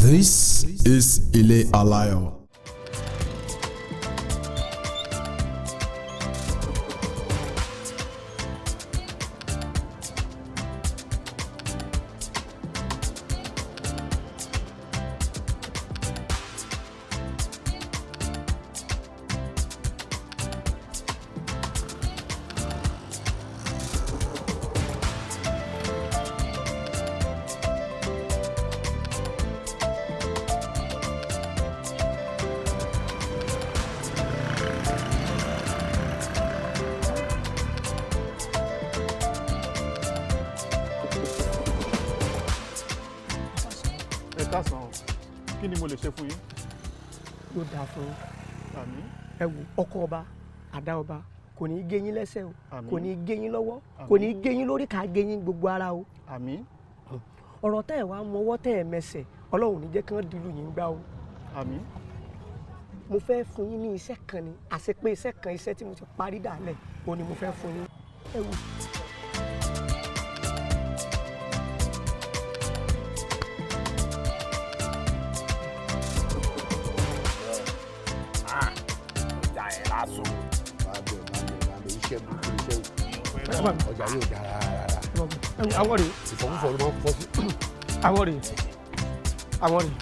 This is Ile Alayo. Ẹ káàsán, kí ni mo lè ṣe fún yín? Yóò dáa fún yín. Àmín. Ẹ wo, ọkọ ọba, àdá ọba kò ní í gé yín lẹ́sẹ̀ o. Àmín. Kò ní í gé yín lọ́wọ́, kò ní í gé yín lórí, ká gé yín gbogbo ara o. Àmín. Ọ̀rọ̀ tẹ́ ẹ̀ wá mọwọ́ tẹ́ ẹ̀ mẹsẹ̀, Ọlọ́run ní jẹ́ kí wọ́n dìlù yín gbá o. Àmín. Mo fẹ́ fún yín ní iṣẹ́ kan ni, àṣepé iṣẹ́ kan, iṣẹ́ tí mo ti parí dàlẹ̀ o ni mo fẹ́ fún yín. Ẹ wo. Ọjà ẹ̀ lásán. Bàbẹ̀ bàbẹ̀ bàbẹ̀, iṣẹ́ burúkú iṣẹ́ yìí, ọjà yóò dára rárá. Ẹ wo, àwọn rèé. Ìfọ̀kúfọ̀ ló máa ń fọ́ sí. Àwọn rèé, àwọn rèé,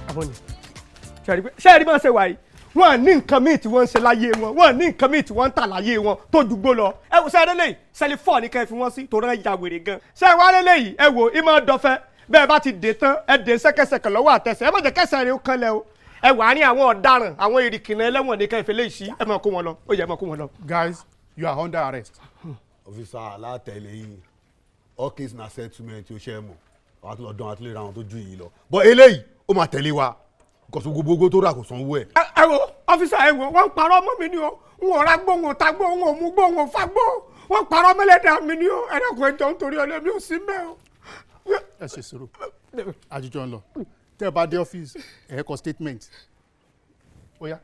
àwọn ni. Ṣe é rí bá ṣe wà yìí, wọn à ní nǹkan míì tí wọ́n ń ṣe láyé wọn, wọn à ní nǹkan míì tí wọ́n ń tà láyé wọn tó ju gbó lọ. Ẹ wò, ṣe é lélẹ́yìí, sẹ́lí fọ́ọ̀ ní ká ẹ fi wọ́n sí torí ẹ ya wèrè gan. Ṣe é wá lélẹ́yìí, ẹ wò, ìmọ̀ dọ̀fẹ́ bẹ́ẹ̀ bá ti dé tán, ẹ dé sẹ́kẹsẹkẹ lọ́wọ́ àtẹsẹ̀, ẹ má jẹ́ kẹsẹ̀ rẹ̀ ó kanlẹ̀ o. Ẹ wà á ní àwọn ọ̀daràn, àwọn ìrìkìnà ẹlẹ́wọ̀n ní ká ẹ fi léyìí sí, ẹ máa kó wọn lọ, ó yẹ ẹ máa kó wọn lọ. Guys, you are under arrest. Officer alátẹ̀lé yìí, all case na settlement ó ṣe é mọ̀, àwọn àti lọ́dún àti lè ra àwọn tó ju yìí lọ, but eléyìí ó máa tẹ̀lé wa kò sọ gbogbo tó rà kò sanwó ẹ̀. Ẹ wo officer, ẹ wo, wọ́n ń parọ́ mọ́ mi ni o. N ò ra gbó, n ò ta gbó, n ò mú gbó, n ò fa gbó. Wọ́n parọ́ mẹ́lẹ́dàá mi ni o. Ẹ dákun, ẹ jọ̀ọ́, nítorí ọlẹ́ mi ò sí mẹ́ o. Ẹ ṣe sùúrù, àjùjọ ń lọ. Tẹ́ ẹ bá dé ọ́fíìsì, ẹ kọ statement. Oya,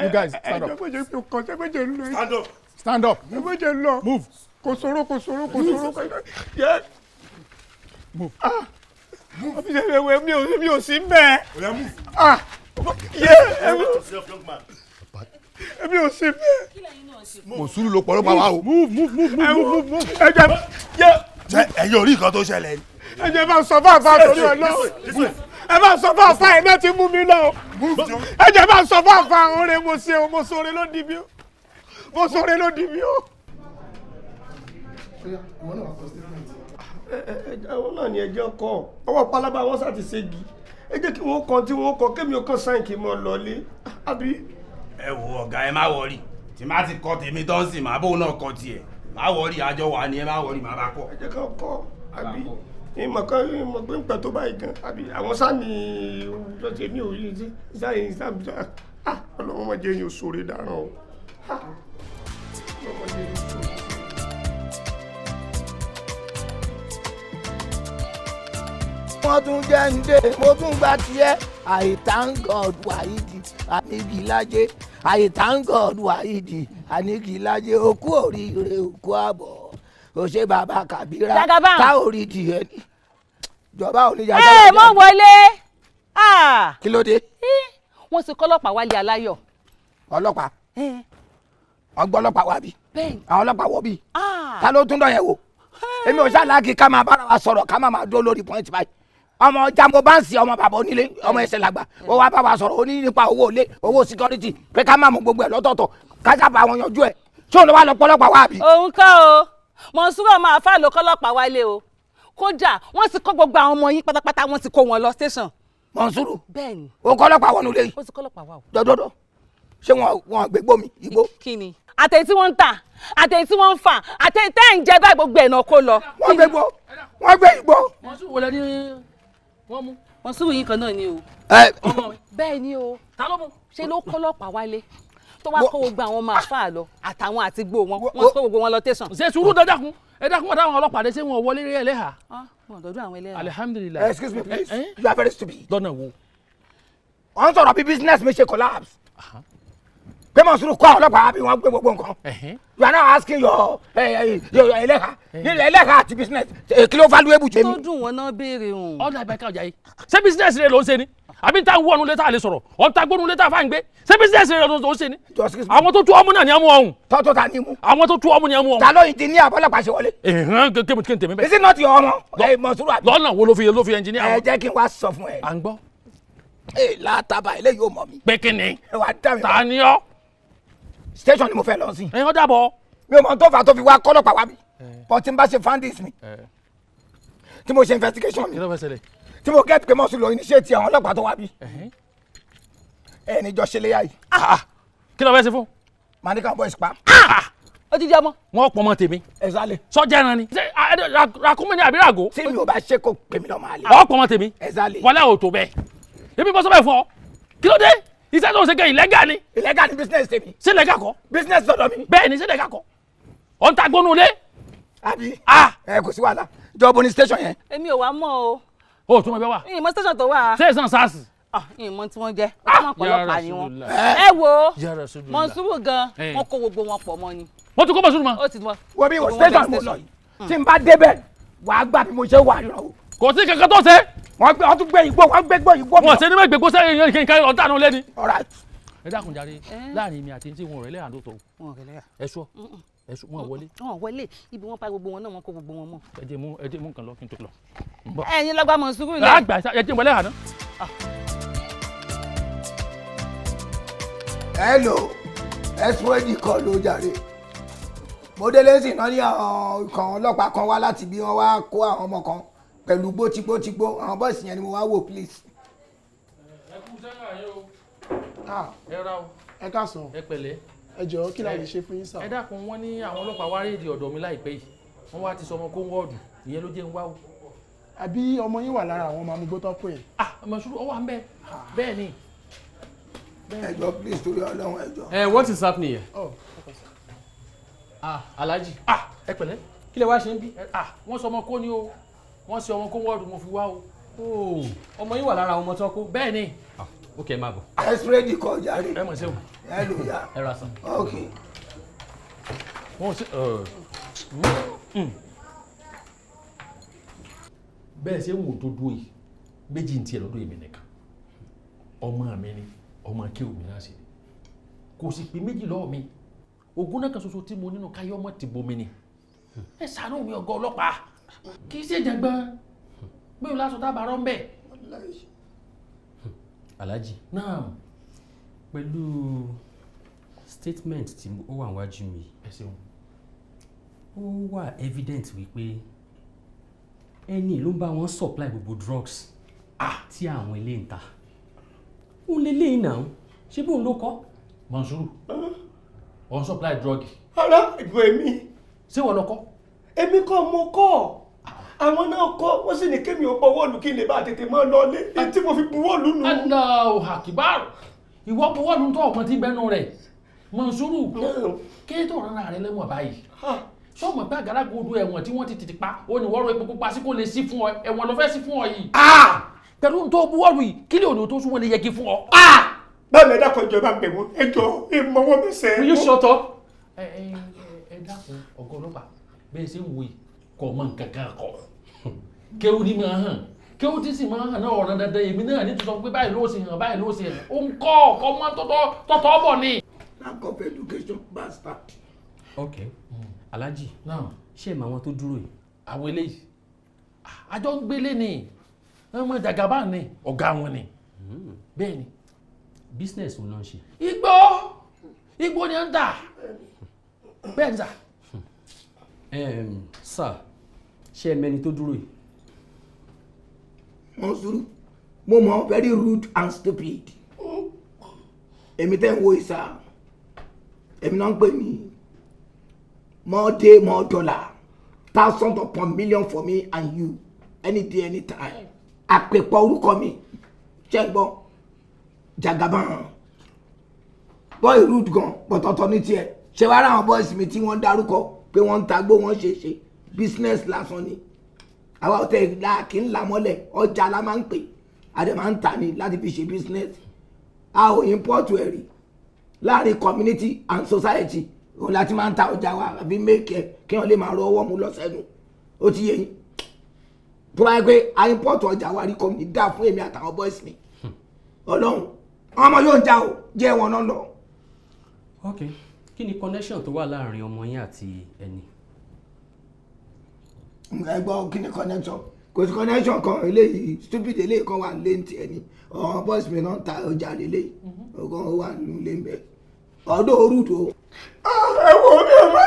you guys, stand up. Ẹ jẹ́ méje kàn, ṣe méje ń lọ. Stand up. Stand up. Ẹ méje ń lọ. Move. Kò sọ̀rọ̀, kò sọ̀rọ̀, kò sọ̀rọ̀. Yẹ. Move. Ah, officer, ẹ wo, mi ò sí mẹ́. Oya, move. Ah, yẹ, ẹ wo, Yourself, young man. mi ò sí mẹ́. Mọ̀sùlù ló pọ̀lọ́pàá wa o. Move, move, move, Ẹ move, wo, move, move. ẹ jẹ́ yẹ. Ṣé ẹ̀yin ò rí nǹkan tó ṣẹlẹ̀ ni? Ẹ jẹ́ bá sọ fún àfa torí Ọlọ́run, ẹ bá sọ fún àfa ẹ̀ náà ti mú mi lọ. Ẹ jẹ́ bá sọ fún àfa, oore mo ṣe o, mo sọre ló di mi o, mo sọre ló di mi o. Àwọn náà ni ẹjọ́ kọ ọwọ́ pálábá wọn sá ti ṣégi. Ẹ jẹ́ kí wọ́n kọ tí wọ́n kọ, kémi ò kàn sáyìn kí n mọ̀ lọ́lé àbí. Ẹ wo ọ̀gá, ẹ má worry. Tí má ti kọ tèmi tó ń sìn, má bóun náà kọ tiẹ̀. Má worry, àjọ wà ní, ẹ má worry, má bá kọ. Ẹ jẹ́ ká kọ́ àbí ìmọ̀ kan, ìmọ̀ pé ń pẹ́ tó báyìí gan àbí àwọn sáni lọ́sẹ̀ mi ò rí sí sáyìn sáyìn. Ah, Ọlọ́run má jẹ́ èèyàn sóore dáràn o. Ah, Ọlọ́run má jẹ́ èèyàn sóore. Wọ́n tún jẹ́ ń dé, mo tún gba tiẹ̀. I thank God Wáídì Anigilájé, I thank God Wáídì Anigilájé. Òkú oríire, òkú àbọ̀, ó ṣe bàbá Kàbírà. Jagaban. Ká orí tiẹ̀ ní ìjọba oníjà. Ẹ mọ wọlé. Ah! Kí ló dé? Wọ́n ti kọ́lọ́pàá wálé aláyọ̀. Ọlọ́pàá? Ọgbọ́n ọlọ́pàá wá bí? Bẹ́ẹ̀ni. Àwọn ọlọ́pàá wọ bí? Ah! Ta ló tún dọ̀ yẹn wò? Èmi ò ṣàlàkì ká máa bára wa sọ̀rọ̀, ká máa máa dúró lórí point báyìí. Ọmọ jambo báǹsì, ọmọ bàbá onílé, ọmọ ẹsẹ̀ làgbà, ó wá bá wa sọ̀rọ̀, ó ní nípa owó ilé, owó security, pé ká má mú gbogbo ẹ̀ lọ́tọ̀ọ̀tọ̀, ká sábà wọn yanjú ẹ̀. Tí òun ló wá lọ pọ́lọ́pàá wá bí? Òun kọ́ o, Mọ̀nsúrù ọmọ àáfàá ló kọ́lọ́pàá wálé o. Kódà wọ́n ti kó gbogbo àwọn ọmọ yín pátápátá, wọ́n ti kó wọn lọ station. Mọ̀nsúrù? Bẹ́ẹ̀ni. Ó kọ́lọ́pàá wọnú ilé yìí? Ó ti kọ́lọ́pàá wá o. Dọ́dọ́dọ́, ṣé wọn gbé gbómi igbó? Kí ni àtẹ̀yí tí wọ́n ń tà, àtẹ̀yí tí wọ́n ń fà, àtẹ̀yí tẹ́ ń jẹ báyìí, gbogbo ẹ̀ náà kó lọ. Wọ́n gbé gbó, wọ́n gbé igbó. Mọ̀nsúrù wọlé ní wọ́n mú. Mọ̀nsúrù yín kan náà ni o. Ẹ. Bẹ́ẹ̀ ni o. Ta ló mú? Ṣe ló kọ́lọ́pàá wálé tó wá kó gbogbo àwọn ọmọ àáfàá lọ, àtàwọn àti gbó wọn, wọ́n kó gbogbo wọn lọ tẹ̀sán. Ṣe sùúrù, dákun, ẹ dákun, wọn táwọn ọlọ́pàá dé, ṣé wọn wọlé rí ẹlẹ́hà? Wọn dọdún àwọn ẹlẹ́hà. Alihamudulilayi. Excuse me please, you are very stupid. Lọ́nà wo? Wọ́n sọ̀rọ̀ bí business mi ṣe collapse. Pé Mọ̀súrù kọ́ ọlọ́pàá bí wọ́n gbé gbogbo nǹkan. You are now asking your ẹlẹ́ha ẹlẹ́ha àti business kí ló valuable jẹ́ mi. Tó dùn wọn náà béèrè òun. Ọ̀nà ìbẹ̀ka ọjà yìí, ṣé business rẹ ló ń ṣe ni àbí tá a wú ọ̀nù létà lè sọ̀rọ̀ ọ̀n ta gbónú létà fáń gbé? Ṣé business rẹ ló ń ṣe ni? Àwọn tó tú ọmú náà ni a mú ọ̀hún. Tọ́tọ́ ta ni mú. Àwọn tó tú ọmú ni a mú ọ̀hún. Ta ló yìí ti ní àbọ̀lọ́pàá ṣe wọlé? Ẹ̀hán kémi tèmi bẹ́ẹ̀. Is it not your ọmọ Mọ̀súrù àbí? Lọ́nà wo ló fi engineer? Ẹ jẹ́ kí n wá sọ fún ẹ. À ń gbọ́. Ẹ látàbà eléyìí ò mọ̀ mi. Pé kí ni? Ẹ wá dá mi. Ta ni ọ́? Station ni mo fẹ́ lọ sí. Ẹ ó dàbọ̀. Mi ò mọ tó fà tó fi wá kọ́lọ́pàá wá mi, but tí n bá ṣe findings mi, tí mo ṣe investigation mi, Kí ló fẹ́ ṣẹlẹ̀? tí mo get pé Mọ̀súrù ló initiate àwọn ọlọ́pàá tó wá bí, ẹ ní jọ ṣe léyà yìí. Kí ló fẹ́ ṣe fún? Màá ní káwọn boys pa. Odidi ọmọ. Wọ́n pọ̀ mọ́ tèmi. Exactly. Sọ́jà ẹran ni. Ṣé ràkúnmí ni àbí ràgó? Tí mi ò bá ṣe kó pè mí lọ́mọ àlè. Ọ̀ pọ̀ mọ́ tèmi. Exactly. Wọlé ò tó bẹ́ẹ̀. Èmi bọ́ sọ́bẹ̀ fún ọ. Kí ló dé? Iṣẹ́ tó ń ṣe kẹ́ illegal ni. Illegal ni business tèmi. Ṣé illegal kọ́? Business lọ́dọ̀ mi. Bẹ́ẹ̀ ni, ṣé illegal kọ́? Ọ̀ ń ta gbónú ilé. Àbí? Ẹ kò sí wàhálà. Jọ̀bù ní station yẹn. Èmi ò wá mọ̀ o. O tún mọ ẹgbẹ́ wa. Ìmọ̀ station tó wà. Ṣé ìsàn SARS? Ìmọ̀ tí wọ́n jẹ́ ọmọ ọ̀pọ̀lọpàá ni wọ́n. Ẹ wo Mọ̀súrù gan, wọ́n kó gbogbo wọn pọ̀ mọ́ ni. Wọ́n tún kó Mọ̀súrù mọ́. Ó ti wọ́n. Wo bí wo station mo lọ yìí, tí n bá débẹ̀ wàá gbà bí mo ṣe wà ríran o. Kò sí kankan tó ṣe. Wọ́n gbé, wọ́n tún gbé igbó, wọ́n gbé igbó igbó. Wọ́n ṣe ní mẹ́gbẹ̀ẹ́ gbó sẹ́yìn yẹn kí n ọ̀tá nù lẹ́ni. All right. Ẹ dákun jàre, láàrin mi àti tí wọn rẹ lẹ́yìn àdótò. Wọn rẹ lẹ́yà. Ẹ sọ ẹ sọ wọn wọlé. Wọn wọlé, ibi wọn pa gbogbo wọn náà, wọn kó gbogbo wọn mọ́. Ẹ jẹ́ mú nǹkan lọ kí n tó lọ. Ẹ̀yin lọ́gbà Mọ̀súrù lẹ. Àgbà ẹ jẹ́ wọlé àná. Hello, ẹsùn kọ ló jàre. Mo délé sí iná ní àwọn ikọ̀ ọlọ́pàá kan wá láti bí wọ́n wá kó àwọn ọmọ kan pẹ̀lú gbótígbótígbó. Àwọn boys yẹn ni mo wá wò, please. Ẹ kú sẹ́yìn àyè o. Ẹ ra o. Ẹ káàsán. Ẹ pẹ̀lẹ́. Ẹ jọ̀ọ́, kí la lè ṣe fún yín sir? Ẹ dákun, wọ́n ní àwọn ọlọ́pàá wá raid ọ̀dọ̀ mi láìpẹ́ yìí, wọ́n wá ti sọ ọmọ kó ń wọ́ọ̀dù, ìyẹn ló jẹ́ ń wá o. Àbí ọmọ yín wà lára àwọn ọmọ amúgbó tó pè é? Ah, Mọ̀súrù ọ wà ń bẹ, bẹ́ẹ̀ ni. Ẹ jọ̀ọ́, please, torí Ọlọ́run, ẹ jọ̀ọ́. Ẹ what is happening here? Oh. Ah, Alhaji. Ah, ẹ pẹ̀lẹ́. Kí lẹ wá ṣe ń bí? Ah, wọ́n sọ ọmọ kó ni o, wọ́n sọ ọmọ kó wọ́ọ̀dù, mo fi wá o. Oh, ọmọ yín wà lára àwọn ọmọ tó kó. Bẹ́ẹ̀ ni. Ah, ok, ẹ máa bọ̀. Ẹsùn kọ jàre. Ẹ mọ̀ sí o. Ẹ lò yá. Ẹ ra san. Ok. Wọ́n ṣe bẹ́ẹ̀ ṣe ń wò tó dúró yìí, méjì ń tiẹ̀ lọ́dọ̀ èmi nìkan, ọmọ mi ni, ọmọ akéwì mi náà sì ni, kò sì pé méjì lọ́wọ́ mi. Ogún náà kan ṣoṣo tí mo nínú káyọ́ ọmọ ti bomi ni. Ẹ ṣàánú mi, ọ̀gá ọlọ́pàá, kì í ṣe jàngbọ́n mi ò lásọ tábà rọ́ ń bẹ̀. Alhaji. Náà. Pẹ̀lú statement tí ó wà níwájú mi. Ẹ ṣeun. Ó wà evident wípé ẹni ló ń bá wọn supply gbogbo drugs tí àwọn ilé ń ta. Òun lè léyìn náà, ṣé bóun ló kọ́? Mọ̀nsúrù, ọ̀ ń supply drug. Ara ìbò èmi. Ṣé wọ́n lọ kọ́? Èmi kọ́ mo kọ́, àwọn náà kọ́, wọ́n sì ní kémi ò bọ̀wọ́ lù kí n lè bá tètè máa lọ lé ní tí mo fi buwọ́ lù nù. Allahu Akbar, ìwọ buwọ́ lù tó ọ̀pọ̀ tí bẹ́nu rẹ̀. Mọ̀nsúrù, kí tó rárá rẹ lẹ́wọ̀n báyìí, sọmọ pé àgádágodo ẹ̀wọ̀n tí wọ́n ti tètè pa ó ní wọ́rọ̀ epo pupa sí kó lè sí fún ọ, ẹ̀wọ̀n ló fẹ́ sí fún ọ yìí. Pẹ̀lú tó buwọ́lù yìí, kí lè òní tó sún wọn lè yẹgi fún ọ. Báwo ẹ dákun, ìjọba ń bẹ̀ wọ́n, ẹ jọ, ìmọ̀wọ́ mi sẹ́. Will you shut up? Ẹ ẹ ẹ dákun, ọ̀gá ọlọ́pàá, bẹ́ẹ̀ ṣe ń wo yìí kò mọ nǹkan kan kọ, kéwù ní máa hàn, kéwù tí sì máa hàn náà ọ̀ràn dandan. Èmi náà ní tuntun pé báyìí ló ṣe hàn, báyìí ló ṣe hàn, ó ń kọ́ ọ̀kọ́ mọ́ tọ́tọ́ bọ̀ ni. Lack of education, bastard. Ok, Alhaji. Náà. Ṣé ẹ mọ àwọn tó dúró yìí? Àwọn eléyìí àjọ ń gbélé ni, ọmọ jàgàbá ni ọ̀gá wọn ni, bẹ́ẹ̀ ni. Business wo náà ń ṣe? Igbó, igbó ni à ń tà, bẹ́ẹ̀ ni sir. Sir, ṣé ẹ mẹni tó dúró yìí? Mọ̀súrù, mo mọ̀, very rude and stupid. Èmi tẹ́ ń wo ìsà, èmi náà ń pè ní more day more dollar, thousand upon million for me and you, any day, anytime. Àpèpọ̀ orúkọ mi, ṣé ń gbọ́? Jagaban. Boy rude gan, bọ̀tọ̀tọ̀ ní tiẹ̀. Ṣé wàá rà àwọn boys mi tí wọ́n ń darúkọ pé wọ́n ń tagbó, wọ́n ṣe ṣe business lásán ni. Àwa ọ̀tẹ̀ la kì í là mọ́lẹ̀, ọjà la máa ń pè, a dẹ̀ máa ń tà ní láti fi ṣe business. A ò import ẹ̀ rí. Láàrin community and society òun láti máa ń ta ọjà wa àbí make ẹ kí wọ́n lè máa rọ ọwọ́ mu lọ sẹ́nu. Ó ti yé yín. Tó bá yẹ pé a import ọjà wa rí kò ní dá fún èmi àtàwọn boys mi. Ọlọ́run ọmọ yóò já o jẹ́ wọn náà lọ. Ok, kí ni connection tó wà láàrin ọmọ yín àti ẹni? Ẹ gbọ́, kí ni connection? Kò sí connection kan. Eléyìí stupid, eléyìí kan wà lé ní tiẹ̀ ni. Ọ̀hún boys mi náà ń ta ọjà lélẹ́yìí, ọgọ́ wà nílé ń bẹ ọdún orúdò. Ẹ wo mi ò mọ.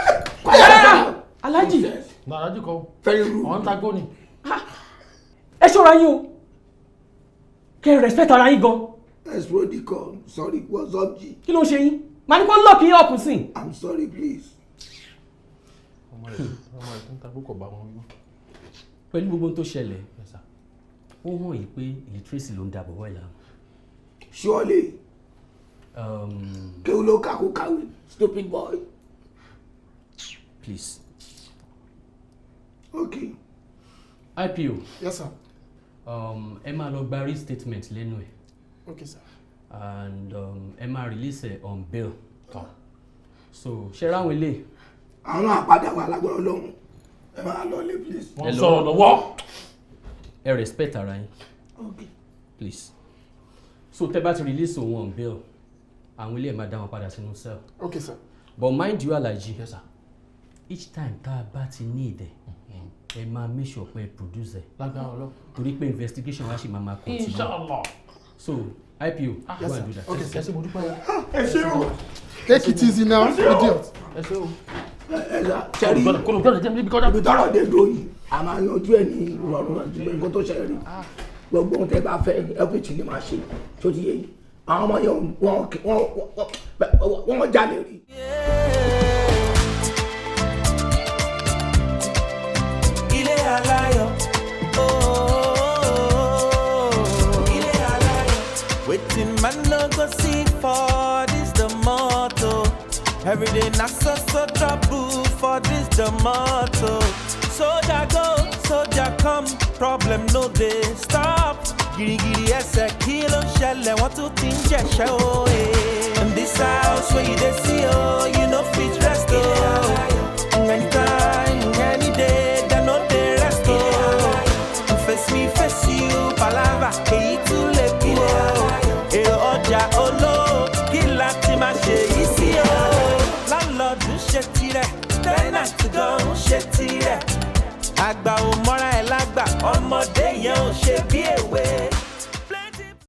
Alhaji. Na Alhaji kọ́. Very rude. Ọ̀n ta gbóni. Ẹ ṣọ́ra yín o, kẹ́ ẹ respect ara yín gan. Explode call. Sorry, what's up, G? Kí ló ń ṣe yín? Màá ní kó lock yín up sí. I'm sorry, please. Ọmọ rẹ̀ tó ń ta kókò bá wọn wí. Pẹ̀lú gbogbo ohun tó ṣẹlẹ̀, ó hàn yìí pé illiteracy ló ń da bọ̀bọ̀ ìlànà. Surely. Kéwú ló kà kó kàwé, stupid boy. Please. Okay. IPO. Yes, sir. Ẹ máa lọ gba statement lẹ́nu ẹ̀. Okay, sir. And ẹ máa release ẹ on bail. So ṣe ráwọn ilé. Àwọn náà padà wà lágbára Ọlọ́run. Ẹ máa lọ lé, please. Wọ́n sọ̀rọ̀ lọ́wọ́. Ẹ respect ara yín. Okay. Please. So tẹ́ bá ti release òun on bail, àwọn ilé ẹ̀ máa dá wọn padà sínú cell. Okay, sir. But mind you, Alhaji. Yes, sir. Each time tá a bá ti ní ìdẹ, ẹ máa make sure pé ẹ produce ẹ. Lágbára Ọlọ́run. Torí pé investigation wa ṣì máa continue. Inshallah. So IPO, Yes, go sir. and do that. Okay, sir. Ẹ ṣé, mo dúpẹ́ o. Ẹ ṣé o. Take it easy now, idiot. Ẹ ṣé o. Ẹ ẹ sẹ́rí. Kò ló gbọ́dọ̀ jẹ́ níbi kọjá. Ibi tọ́rọ̀ dé dúró yìí, a máa yanjú ẹ̀ ní ìrọ̀rùn àti nǹkan tó ṣẹlẹ̀ rí. Gbogbo ohun tẹ́ bá fẹ́, everything ni máa ṣe tó ti yé yìí. Àwọn ọmọ yẹn, wọ́n jalè rí. Ilé aláyọ̀, ooo. Ilé aláyọ̀. Wetin man no go see for this the motto. Every day na so so trouble for this the motto. Soldier go, soldier come, problem no dey stop. Girigiri ẹsẹ̀, kí ló ń ṣẹlẹ̀? Wọ́n tún ti ń jẹ̀ṣẹ́ o.